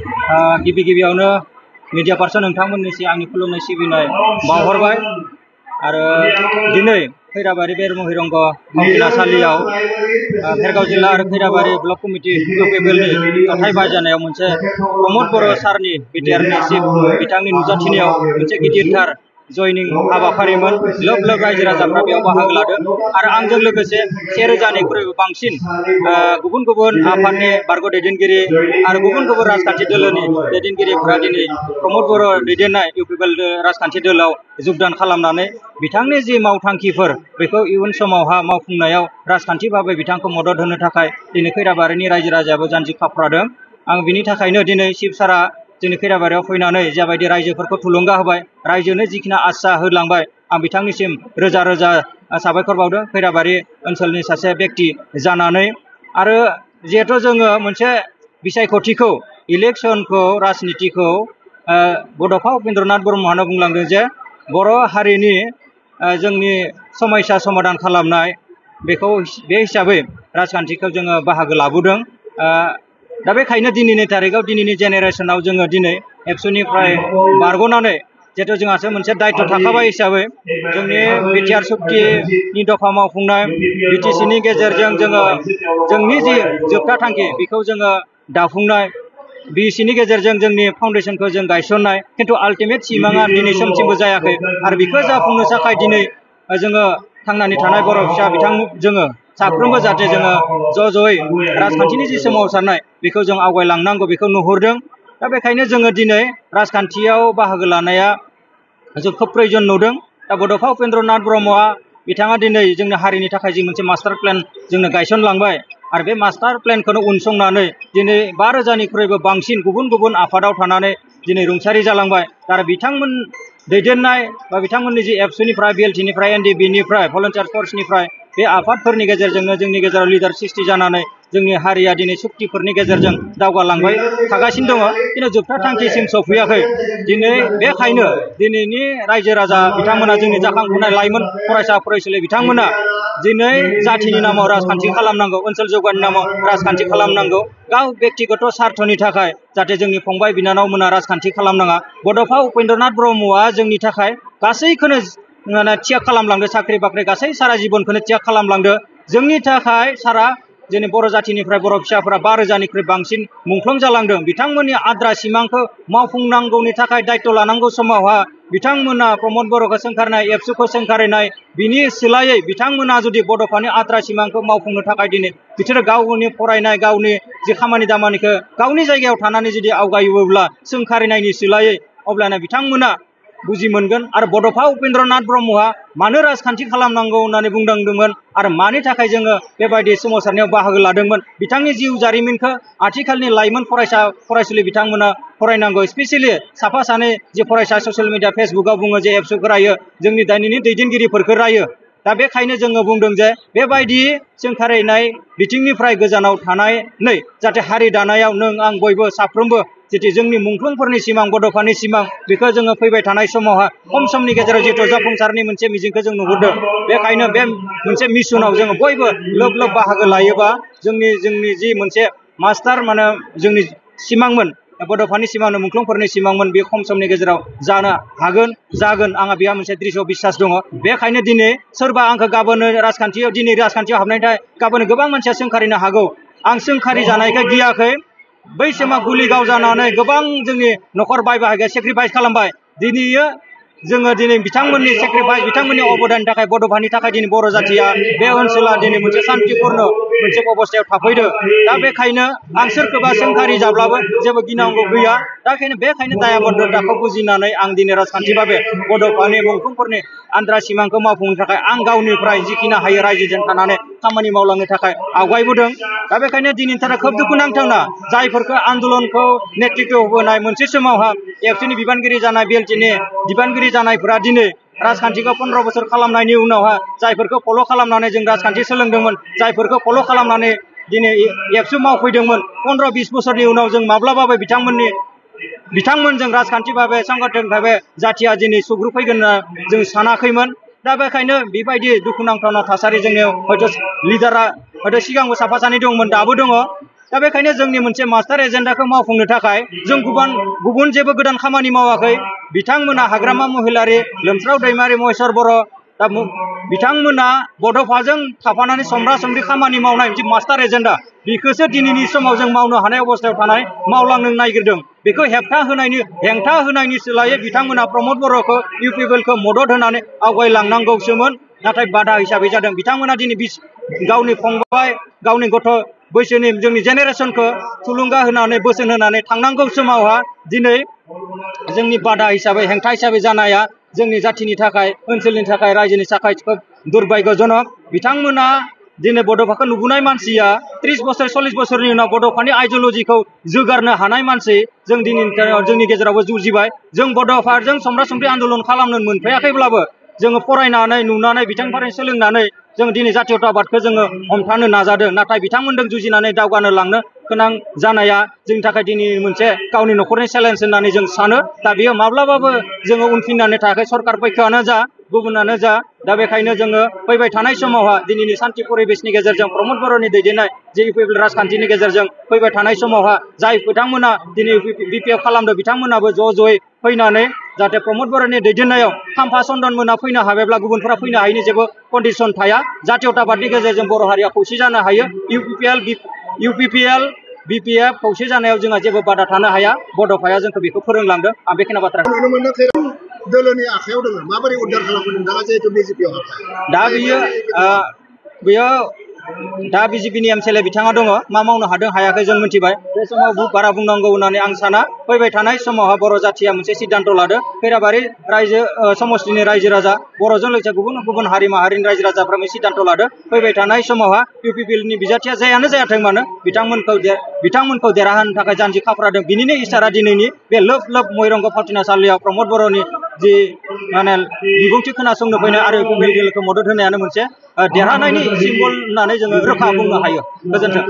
गिबि गिबियावनो media person नोंथांमोननिसिम आंनि खुलुमनाय सिबिनाय बावहरबाय आरो दिनै खैराबारि बेरमो हिरंग फावथिनासालियाव भेरगाव जिल्ला आरो खैराबारि ब्लक कमिटि इउपिपिएलनि जथाय बायजानायाव मोनसे प्रमद बर' सारनि बिटिआरनि चिफ बिथांनि नुजाथिनायाव मोनसे गिदिरथार जयनिं हाबाफारिमोन लोब लोब रायजो राजाफ्रा बेयाव बाहागो लादों आरो आंजों लोगोसे 1000निख्रुइबो बांसिन गुबुन गुबुन आफादनि बारग' दैदेनगिरि आरो गुबुन गुबुन राजखान्थि दोलोनि दैदेनगिरिफोरा दिनै प्रमद बर' दैदेननाय इउपिपिएल राजखान्थि दोलोआव जुगदान खालामनानै बिथांनि जि मावथांखिफोर बेखौ इयुन समावहा मावफुंनायाव राजखान्थि भाबै बिथांखौ मदद होनो थाखाय दिनै खैराबारिनि रायजो राजायाबो जानजि खाफ्रादों। आं बिनि थाखायनो दिनै चिफ सारा जोंनि खैराबारियाव फैनानै जाबायदि रायजोफोरखौ थुलुंगा होबाय रायजोनो जिखिनि आसा होलांबाय आं बिथांनिसिम रोजा रोजा साबायखर बावदों खैराबारि ओनसोलनि सासे बेक्ति जानानै। आरो जिहेथु जोङो मोनसे बिसायख'थिखौ इलेक्सनखौ राजनितिखौ बड'फा उपेन्द्रनाथ ब्रह्मआनो बुंलांदों जे बर' हारिनि जोंनि समस्या समाधान खालामनाय बेखौ बे हिसाबै राजखान्थिखौ जोङो बाहागो लाबोदों। दा बेखायनो दिनैनि तारिखआव दिनैनि जेनेरेसनाव जोङो दिनै एबसुनिफ्राय बारग'नानै जिहेतु जोंहासो मोनसे दायित्व थाखाबाय हिसाबै जोंनि बिटिआर सुक्तिनि दफा मावफुंनाय बिटिसिनि गेजेरजों जोङो जोंनि जि जोबथा थांखि बेखौ जोङो दाफुंनाय बिसिनि गेजेरजों जोंनि फाउन्डेसनखौ जों गायसननाय खिन्थु आल्टिमेट सिमाङा दिनै समसिमबो जायाखै आरो बेखौ जाफुंनो थाखाय दिनै जोङो थांनानै थानाय बर' फिसा बिथां जोङो साफ्रोमबो जाहाथे जोङो ज'यै राजखान्थिनि जि सोमावसारनाय बेखौ जों आवगायलांनांगौ बेखौ नुहुरदों। दा बेखायनो जोङो दिनै राजखान्थियाव बाहागो लानाया जों खोब प्रयोजन नुदों। दा बड'फा उपेन्द्रनाथ ब्रह्मआ बिथाङा दिनै जोंनि हारिनि थाखाय जि मोनसे मास्टार प्लेन जोंनो गायसनलांबाय आरो बे मास्टार प्लेनखौनो उनसंनानै दिनै 5000निख्रुइबो बांसिन गुबुन गुबुन आफादाव थानानै दिनै रुंसारि जालांबाय आरो बिथांमोन दैदेननाय बा बिथांमोननि जि एबसुनिफ्राय बिएलटिनिफ्राय एनडिबिनिफ्राय भलन्टियार फर्सनिफ्राय बे आफादफोरनि गेजेरजोंनो जोंनि गेजेराव लिडार सृष्टि जानानै जोंनि हारिया दिनै सुक्तिफोरनि गेजेरजों दावगालांबाय थागासिनो दङ खिन्थु जोबथा थांखिसिम सफैयाखै। दिनै बेखायनो दिनैनि रायजो राजा बिथांमोना जोंनि जाखांफुनाय लाइमोन फरायसा फरायसुलि बिथांमोना दिनै जाथिनि नामाव राजखान्थि खालामनांगौ ओनसोल जौगानि नामाव राजखान्थि खालामनांगौ गाव बेक्तिगत स्वार्थनि थाखाय जाहाथे जोंनि फंबाय बिनानावमोना राजखान्थि खालामनाङा। बड'फा उपेन्द्रनाथ ब्रह्मआ जोंनि थाखाय गासैखौनो थियाग खालामलांदो साख्रि बाख्रि गासै सारा जिबनखौनो त्याग खालामलांदो जोंनि थाखाय सारा जोंनि बर' जाथिनिफ्राय बर' फिसाफोरा 5000निख्रुइ बांसिन मुंख्लं जालांदों। बिथांमोननि आद्रा सिमांखौ मावफुंनांगौनि थाखाय दायित्व लानांगौ समावहा बिथांमोना प्रमद बर'खौ सोंखारनाय एबसुखौ सोंखारिनाय बिनि सोलायै बिथांमोना जुदि बड'फानि आद्रा सिमांखौ मावफुंनो थाखाय दिनै बिसोरो गावनि फरायनाय गावनि जि खामानि दामानिखौ गावनि जायगायाव थानानै जुदि आवगायोब्ला सोंखारिनायनि सोलायै अब्लाना बिथांमोना बुजि मोनगोन। आरो बड'फा उपेन्द्रनाथ ब्रह्मआ मानो राजखान्थि खालामनांगौ होननानै बुंदोंमोन आरो मानि थाखाय जोङो बेबायदि सोमावसारनायाव बाहागो लादोंमोन बिथांनि जिउ जारिमिनखौ आथिखालनि लाइमोन फरायसा फरायसुलि बिथांमोना फरायनांगौ। स्पेसियेलि साफा सानै जे फरायसा ससियेल मिडिया फेसबुकआव बुङो जे एबसुखौ रायो जोंनि दानिनि दैदेनगिरिफोरखौ रायो। दा बेखायनो जोङो बुंदों जे बेबायदि सोंखारिनाय बिथिंनिफ्राय गोजानाव थानानै जाहाथे हारि दानायाव नों आं बयबो साफ्रोमबो जितु जोंनि मुंख्लंफोरनि सिमां बड'फानि सिमां बेखौ जोङो फैबाय थानाय समावहा खम समनि गेजेराव जितु जाफुंसारनि मोनसे मिजिंखौ जों नुहुरदों। बेखायनो बे मोनसे मिशनाव जोङो बयबो लोब लोब बाहागो लायोबा जोंनि जि मोनसे मास्टार माने जोंनि सिमांमोन बड'फानि सिमांनो मुंख्लंफोरनि सिमांमोन बे खम समनि गेजेराव जानो हागोन जागोन आंहा बेहा मोनसे दृढ़ बिश्वास दङ। बेखायनो दिनै सोरबा आंखौ गाबोनो राजखान्थियाव दिनै राजखान्थियाव हाबनायथाय गाबोनो गोबां मानसिया सोंखारिनो हागौ आं सोंखारि जानायखाय गियाखै। बै समाव गुलि गावजानानै गोबां जोंनि न'खर बाय बाहागिया सेक्रिफाइस खालामबाय दिनैयो जोङो दिनै बिथांमोननि सेक्रिफाइस बिथांमोननि अबदाननि थाखाय बड'फानि थाखाय दिनै बर' जाथिया बे ओनसोला दिनै मोनसे सान्तिपुर्ण मोनसे अबस्थायाव थाफैदो। दा बेखायनो आं सोरखौबा सोंखारि जाब्लाबो जेबो गिनांगौ गैया। दा बेखायनो दायाबद्धताखौ बुजिनानै आं दिनै राजखान्थि भाबै बड'फानि मुंख्लंफोरनि आद्रा सिमांखौ मावफुंनो थाखाय आं गावनिफ्राय जिखिनि हायो रायजोजों थानानै खामानि मावलांनो थाखाय आवगायबोदों। दा बेखायनो दिनैनि थाखाय खोब दुखुनांथावना जायफोरखौ आन्दलनखौ नेतृत्व होबोनाय मोनसे समावहा एबसुनि बिबानगिरि जानाय बिएलटिनि बिबानगिरि जानायफोरा दिनै राजखान्थिखौ 15 बोसोर खालामनायनि उनावहा जायफोरखौ फल' खालामनानै जों राजखान्थि सोलोंदोंमोन जायफोरखौ फल' खालामनानै दिनै एबसु मावफैदोंमोन 15-20 बोसोरनि उनाव जों माब्लाबाबो बिथांमोनजों राजखान्थि भाबै संगठन भाबै जाथिया दिनै सुग्रुफैगोन होनना जों सानाखैमोन। दा बेखायनो बेबायदि दुखुनांथावना थासारि जोंनियाव हयथ' लिडारा हयथ' सिगांबो साफा सानै दंमोन दाबो दङ दा बेखायनो जोंनि मोनसे मास्टार एजेन्डाखौ मावफुंनो थाखाय जों गुबुन जेबो गोदान खामानि मावाखै। बिथांमोना हाग्रामा महिलारि, लोमस्राव दैमारि, महेश्वर बर' दा बिथांमोना बड'फाजों थाफानानै समब्रा समब्रि खामानि मावनाय मोनसे मास्टार एजेन्डा बेखौसो दिनैनि समाव जों मावनो हानाय अबस्थायाव थानाय मावलांनो नागिरदों। बेखौ हेंथा होनायनि सोलायै बिथांमोना प्रमद बर'खौ इउपिपिएलखौ मदद होनानै आवगायलांनांगौसोमोन, नाथाय बादा हिसाबै जादों। बिथांमोना दिनै गावनि फंबाय, गावनि गथ' बैसोनि जोंनि जेनेरेसनखौ थुलुंगा होनानै बोसोन होनानै थांनांगौ समावहा दिनै जोंनि बादा हिसाबै हेंथा हिसाबै जानाया जोंनि जाथिनि थाखाय, ओनसोलनि थाखाय, रायजोनि थाखाय खोब दुर्भाग्यजनक। बिथांमोना दिनै बड'फाखौ नुबोनाय मानसिया 30 बोसोर 40 बोसोरनि उनाव बड'फानि आइडिय'लजिखौ जोगारनो हानाय मानसि जों जोंनि गेजेरावबो जुजिबाय। जों बड'फाजों समब्रा समब्रि आन्दलन खालामनो मोनफायाखैब्लाबो जोङो फरायनानै नुनानै बिथांनिफ्राय सोलोंनानै जों दिनै जातीयताबादखौ जोङो हमथानो नाजादों। नाथाय बिथांमोनजों जुजिनानै दावगानो लांनो गोनां जानाया जोंनि थाखाय दिनै मोनसे गावनि न'खरनि चेलेन्ज होननानै जों सानो। दा बेयो माब्लाबाबो जोङो उनफिननानै थायाखै, सरकार पक्षआनो जा गुबुनानो जा। दा बेखायनो जोङो फैबाय थानाय समावहा दिनैनि सान्थि परिबेसनि गेजेरजों प्रमद बर'नि दैदेननाय जे इउपिपिएल राजखान्थिनि गेजेरजों फैबाय थानाय समावहा जाय बिथांमोना दिनै बिपिएफ खालामदों बिथांमोनाबो ज'-ज'यै फैनानै जाहाथे प्रमद बर'नि दैदेननायाव खाम्फा चन्दन मोना फैनो हाबायब्ला गुबुनफोरा फैनो हायैनि जेबो कन्डिसन थाया। जातीयताबादनि गेजेरजों बर' हारिया खौसे जानो हायो। इउपिपिएल बिपिएफ खौसे जानायाव जोंहा जेबो बादा थानो हाया। बड'फाया जोंखौ बेखौ फोरोंलांदों। आं बेखिनि बाथ्रा दोलोनि आखायाव दङ, माबोरै उद्धार खालामगोन नोंथाङा जिहेतु बिजेपिआव दा बियो दा बिजेपिनि एमएलए बिथाङा दङ, मा मावनो हादों हायाखै जों मिथिबाय। बे समाव बारा बुंनांगौ होननानै आं साना। फैबाय थानाय समावहा बर' जाथिया मोनसे सिद्धान्त लादों। खैराबारि रायजो समष्टिनि रायजो राजा, बर'जों लोगोसे गुबुन गुबुन हारि माहारिनि रायजो राजाफ्रा मोनसे सिद्धान्त लादों। फैबाय थानाय समावहा इउपिपिएलनि बिजाथिया जायानो जायाथों मानो बिथांमोनखौ देरहाहोनो थाखाय जानजि खाफ्रादों। बिनिनो इसारा दिनैनि बे लोब लोब महिरंग फावथिनासालियाव प्रमद बर'नि जि माने बिबुंथि खोनासंनो फैनाय आरो इउपिपिएलखौ मदद होनायानो मोनसे देरहानायनि सिम्बल होननानै जोङो रोखा बुंनो हायो। गोजोन्थों।